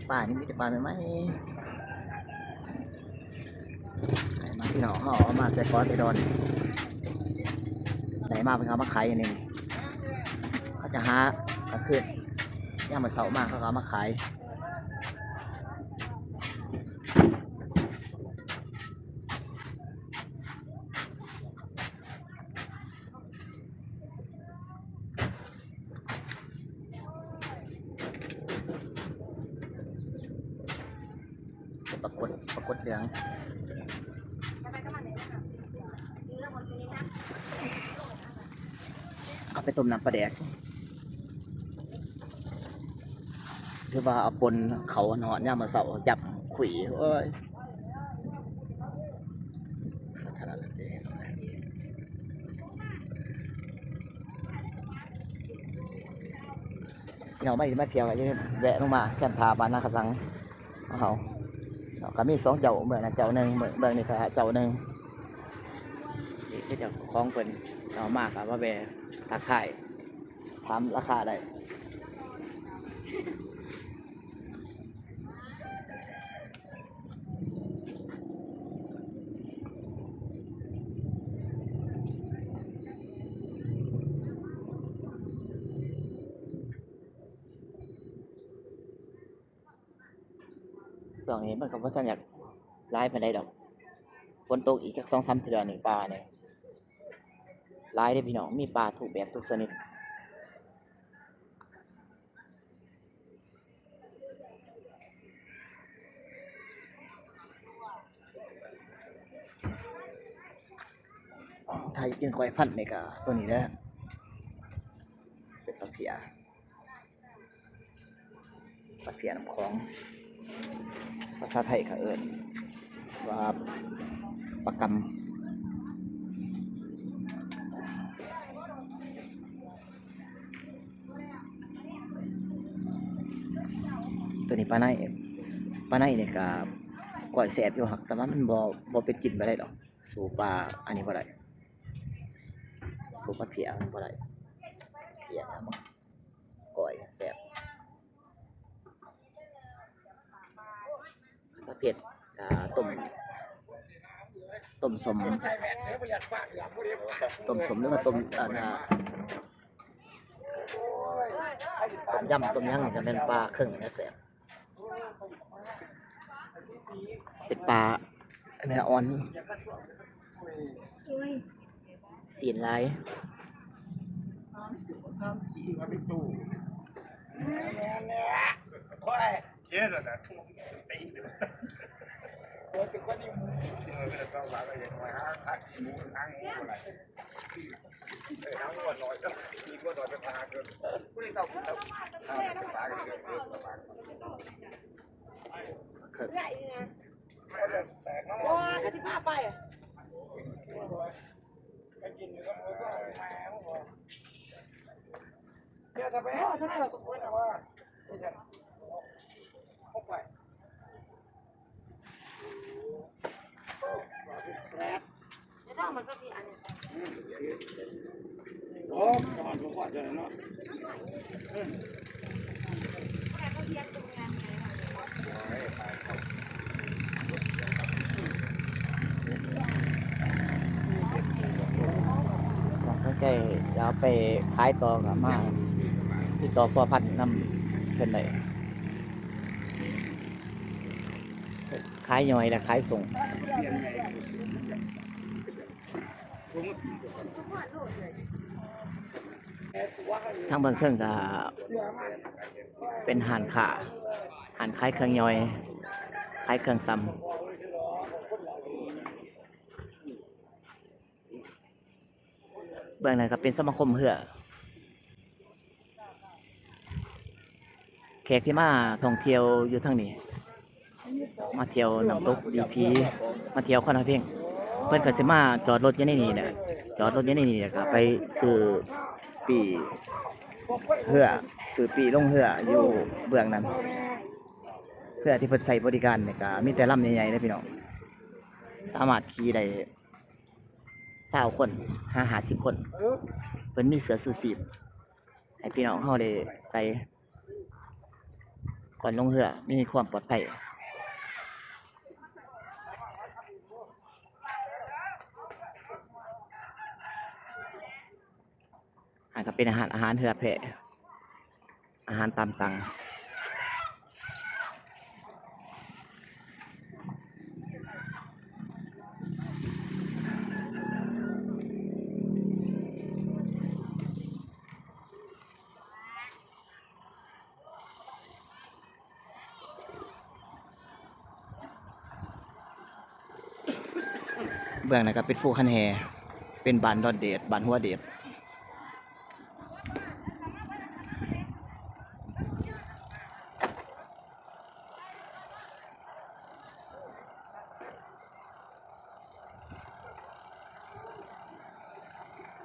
ປານີ້ມີແຕ່ປາໃໝ່ໆ ໄດ້ມາ ພີ່ນ້ອງເຮົາເອົາມາແຕ່ເກາະແຕ່ດອນ ໄດ້ມາເພິ່ນເອົາມາຂາຍອັນນີ້ ເຂົາຈະຫາກາງຄືນ ຍາມມື້ເຊົ້າມາເຂົາກໍເອົາມາຂາຍ. ປາກົດ ປາກົດເຫຼືອງ ເອົາໄປຕົ້ມນ້ຳປາແດກ ຫຼືວ່າເອົາປົ່ນເຂົ້າ ຮອດຍາມມື້ເຊົ້າ ຢຳຂຸ້ຍ ໂອ້ຍ ຂະໜາດນັ້ນເດ. ເຮົາມາ ມາທ່ຽວກໍຢ່າລືມແວະລົງມາແຄມທ່າບ້ານນາຂະສັງເຮົາ ເຮົາກໍມີສອງເຈົ້າ ເບື້ອງນັ້ນເຈົ້າໜຶ່ງ ເບື້ອງ ເບື້ອງນີ້ກໍເຈົ້າໜຶ່ງ ນີ້ຄືເຈົ້າຂອງເພິ່ນ ເຮົາມາກໍມາແວ່ທັກທາຍ ຖາມລາຄາໄດ້. ຊ່ວງນີ້ມັນກໍບໍ່ທັນຢາກຫຼາຍປານໃດດອກ ຝົນຕົກອີກຈັກສອງສາມເທື່ອນີ້ ປານີ້ຫຼາຍເດ້ພີ່ນ້ອງ ມີປາທຸກແບບທຸກຊະນິດ. ຖ້າກິນກ້ອຍພັນນີ້ກໍຕົວນີ້ເດີ ເປັນປາເພຍ ປາເພຍນ້ຳຂອງ ພາສາໄທເຂົາເອີ້ນວ່າປາກຳ. ຕົວນີ້ປາໄນ ປາໄນນີ້ກະກ້ອຍແຊບຢູ່ ຫາກແຕ່ວ່າມັນບໍ່ ບໍ່ເປັນກິນປານໃດດອກ ສູ້ປາອັນນີ້ບໍ່ໄດ້ ສູ້ປາເພຍມັນບໍ່ໄດ້ ເພຍມັນກ້ອຍແຊບ. ປາເພດ ອ່າ ຕົ້ມ ຕົ້ມສົ້ມ ຕົ້ມສົ້ມ ຫຼືວ່າຕົ້ມ ອ່າ ຕົ້ມຢຳ ຕົ້ມຫຍັງ ຈະແມ່ນປາເຄິ່ງແຫຼະແຊບ ເປັນປາເນື້ອອ່ອນ. ຊີ້ນຫຼາຍ ບໍ່ ເຂົາຊິພາໄປ ຖ້າສົນໃຈຈະເອົາໄປຂາຍຕໍ່ກໍມາຕິດຕໍ່ພົວພັນນຳເພິ່ນໄດ້ ຂາຍຍ່ອຍ ແລະ ຂາຍສົ່ງ. ທາງເບື້ອງເທິງກະເປັນຮ້ານຄ້າ ຮ້ານຂາຍເຄື່ອງຍ່ອຍ ຂາຍເຄື່ອງຊ່ຳ ເບື້ອງນັ້ນກະເປັນສະມາຄົມເຮືອ. ແຂກທີ່ມາທ່ອງທ່ຽວຢູ່ທາງນີ້ ມາທ່ຽວນ້ຳຕົກດີພີ ມາທ່ຽວຄອນຫາເພັງ ເພິ່ນກໍຊິມາຈອດລົດຢູ່ໃນນີ້ແຫຼະ ຈອດລົດຢູ່ໃນນີ້ ແລ້ວກໍໄປຊື້ປີ້ເຮືອ ຊື້ປີ້ລົງເຮືອຢູ່ເບື້ອງນັ້ນ. ເຮືອທີ່ເພິ່ນໃຊ້ບໍລິການນີ້ກໍມີແຕ່ລຳໃຫຍ່ໆເດ້ພີ່ນ້ອງ ສາມາດຂີ່ໄດ້ຊາວຄົນຫາຫ້າສິບຄົນ ເພິ່ນມີເສື້ອຊູຊີບໃຫ້ພີ່ນ້ອງເຮົາໄດ້ໃສ່. ກ່ອນລົງເຮືອມີຄວາມປອດໄພ. ອັນກໍເປັນອາຫານ ອາຫານເຮືອແພ ອາຫານຕາມສັ່ງ. ເບື້ອງນັ້ນກໍເປັນພູຄັນແຮ ເປັນບ້ານດອນເດດ ບ້ານຫົວເດດ.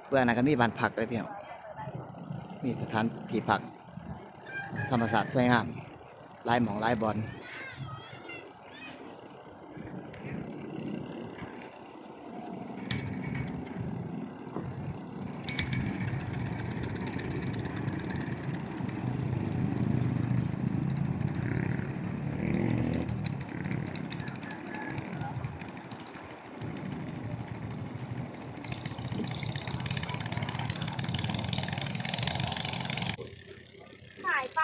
ເບື້ອງນັ້ນກໍມີບ້ານພັກເດ້ພີ່ນ້ອງ ມີສະຖານທີ່ພັກ ທຳມະຊາດສວຍງາມ ຫຼາຍໝ່ອງຫຼາຍບ່ອນ. ຂາຍໄປ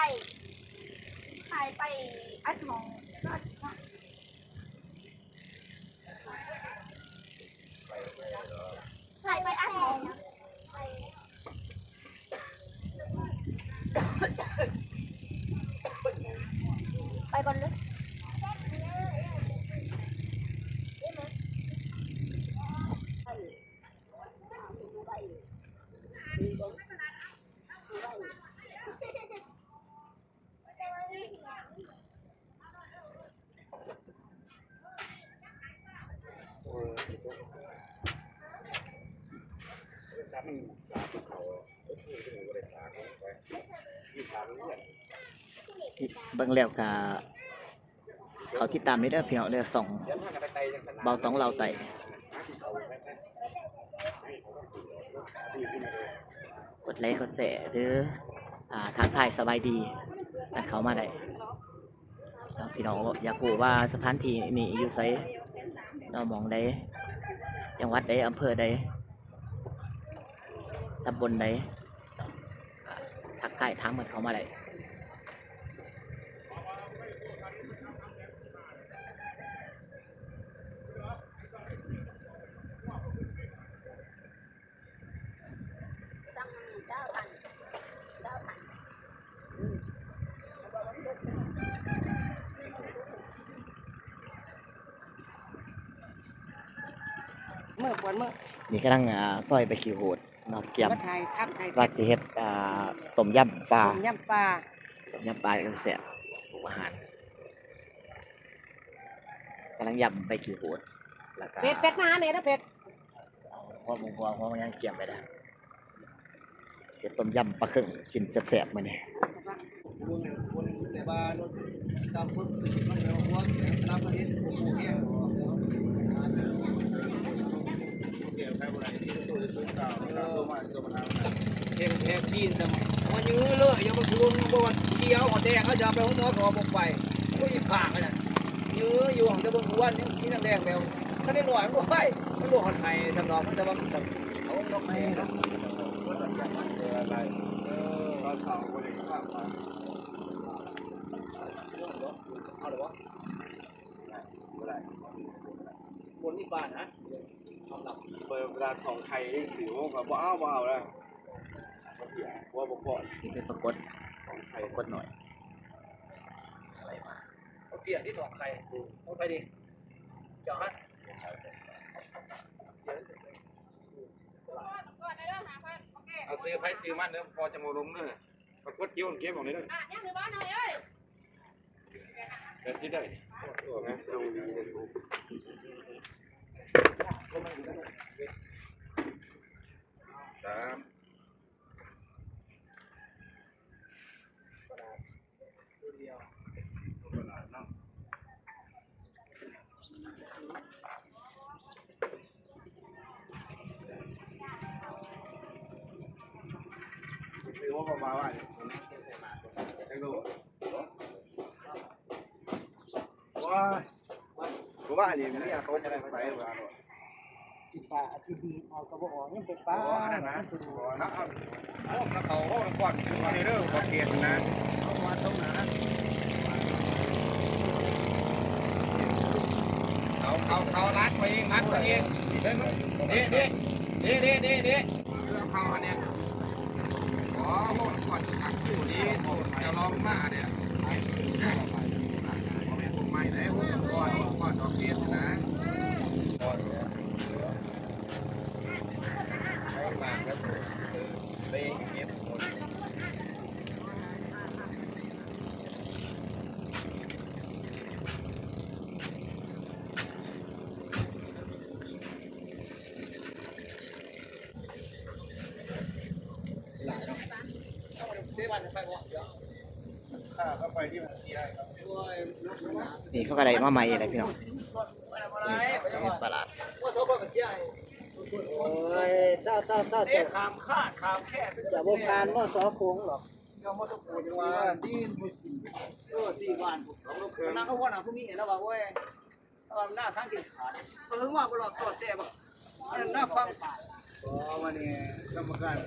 ຂາຍໄປອັດຫອງ ຂາຍໄປອັດຫອງ. ໄປກ່ອນເລີຍ. ເບິ່ງແລ້ວກະ ເຂົ້າຕິດຕາມເດີພີ່ນ້ອງເດີ ຊ່ອງເບົາຕອງລາວໃຕ້ ກົດໄລກ໌ ກົດແຊເດີ ອາ ທັກທາຍສະບາຍດີກັນເຂົ້າມາໄດ້ເນາະ ພີ່ນ້ອງ ຢາກຮູ້ວ່າສະຖານທີ່ນີ້ຢູ່ໃສເນາະ ໝ່ອງໃດ ຈັງຫວັດໃດ ອຳເພີໃດ ຕຳບົນໃດ ທັກທາຍຖາມກັນເຂົ້າມາໄດ້. ມື້ ປວນມື້ ນີ້ກຳລັງ ອ່າ ຊອຍໃບຂີ້ຫູດເນາະ ກຽມ ມາຖ່າຍທຳ ຖ່າຍ ວ່າຊິເຮັດ ອ່າ ຕົ້ມຍຳປາ ຕົ້ມຍຳປາ ຕົ້ມຍຳປາແຊບ ອາຫານ ກຳລັງຢຳໃບຂີ້ຫູດ ແລ້ວກໍ ເຜັດ ເຜັດ ມາຫາແມ່ເດີເຜັດ ເອົາຫົວໝູຫົວ ຫົວຫຍັງກຽມໄປເດີ ເຮັດຕົ້ມຍຳປາເຄິ່ງກິນແຊບໆ ມື້ນີ້. ແຮງແທ້ຈີນນະ ມັນຍື້ເລີຍ ຢ່າມາທວງ ບໍ່ວ່າຊິເອົາຮອດແດງ ເຮົາຈະເອົາໄປໂຮງໝໍກໍບໍ່ໄປ ໂອ້ຍ ອີປາກນັ້ນຍື້ຢູ່ ແຕ່ເບິ່ງຜູ້ວັນນີ້ ມີນ້ຳແດງແລ້ວ ຄັນນ້ອຍໆ ມັນບໍ່ໄປ ມັນບໍ່ຮອດໄຮ່ຊ່ຳດອກ ມັນແຕ່ວ່າມັນ ໂອ້ ນອກແມ່ນະ ເອີ ເອີ ຕອນເຊົ້າບໍ່ໄດ້ກິນຂ້າວ ເອົາແລ້ວບໍ່? ບໍ່ໄດ້ ບໍ່ມີປານະ ເວລາຂອງໄຂ່ຍັງຊິວ ກໍບໍ່ເອົາ ບໍ່ເອົາແລ້ວ ບໍ່ເອົາ ບໍ່ພໍ ນີ້ເປັນປາກົດ ຂອງໄຂ່ ປາກົດນ້ອຍ ໄຫຼມາ ເອົາປ່ຽນທີ່ຂອງໄຂ່ ຂອງໃຜດີ ເຈົ້າຫັ້ນ ເອົາຊື້ໃຜຊື້ມັນເດີ ພໍຈະບໍ່ລົງເດີ ປາກົດຈິ້ວເກັບອອກເລີຍເດີ ອ່ະ ຍັງຫຼືບໍ່ນ້ອງເອີຍ? ແບບທີ່ໄດ້ນີ້ ສາມ ຊື້ວ່າບໍ່ມາວ່ານີ້ ຈັກໂລ? ເນາະ ເພາະວ່າອັນນີ້ເມຍເຂົາບໍ່ໄດ້ໄປວ່າ ຊິປາອາທິດນີ້ເອົາກໍບໍ່ອອກ ຍັງໄປປາ ໂອ້ ອັນນັ້ນນະ ມັນເປັນ ບໍ່ນະ ເອົາ ເອົາ ເອົາກ່ອນ ຄືວ່ານີ້ເດີ ບໍ່ເປັນນະ ເອົາ ເອົາ ເອົາ ລັດໄປເອງ ລັດໄປເອງ ເດ້ ເດ້ ເດ້ ເດ້ ເດ້ ເດ້ ເອົາອັນນີ້ ອໍ ໂຫດກວ່າຈຸດອັກຄິວນີ້ ຈະລອງມາເດ້ ບໍ່ແມ່ນພວກໃໝ່ເດ້ ໂຫດກ່ອນ ໂຫດກ່ອນດອກເກດນະ ໄປເກັບ ນີ້ເຂົາກໍໄດ້ມາໃໝ່ແລ້ວພີ່ນ້ອງ ນີ້ກໍເປັນປາຫຼາດ ໂອ້ຍ ເຊົາໆໆ ເຈົ້າ ເຈົ້າ ເຈົ້າ ເຈົ້າ ຂ້າມຄາດ ຂ້າມແຄບ ເຈົ້າບໍ່ຜ່ານ ມສ ໂຂງດອກ ເຈົ້າ ມສ ໂຂງວ່າ ເອີ ຕີບ້ານ ນາງກໍວ່ານະ ຜູ້ນີ້ລະວ່າ ໂອ້ຍ ເອີ ໜ້າສັງກິນຂາດ ເພິ່ນວ່າບໍ່ລອດຕອດແຕ່ບໍ່ ອັນນັ້ນນະ ຟັງປາກ ອໍ ມານີ້ ກຳມະການ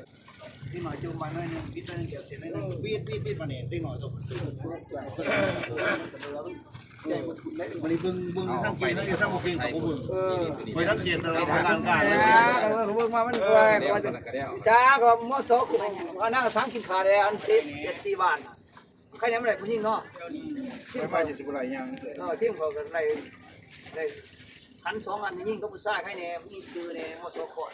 ເດັກນ້ອຍຈົມມາໜ້ອຍໜຶ່ງ ບິດໜ້ອຍໜຶ່ງ ດຽວເສຍໜ້ອຍໜຶ່ງ ເອີ ບິດ ບິດ ບິດ ມານີ້ ເດັກນ້ອຍຕົກ ໃຫຍ່ໝົດ ບາດນີ້ເບິ່ງ ເບິ່ງສັງເກດ ເອີ ເບິ່ງ ຂ້ອຍສັງເກດແຕ່ວ່າການ ການ ເອີ ເບິ່ງວ່າມັນ ເອີ ວິຊາກໍ ມສ ໂຂງວ່ານາງສັງກິນຂາດແລ້ວ ອັນຕິດ ຕິດທີ່ບ້ານ ໃຄແນ່ມັນໄດ້ຜູ້ຍິງເນາະ ອືມ ໄປມາຈະຊິບໍ່ໄດ້ຫຍັງ ເອີ ທີມເຂົາກໍໄດ້ ໄດ້ຂັນສອງອັນ ຍິງກັບຜູ້ຊາຍ ໃຄແນ່ຍິງຊື່ແນ່ ມສ ໂຂງ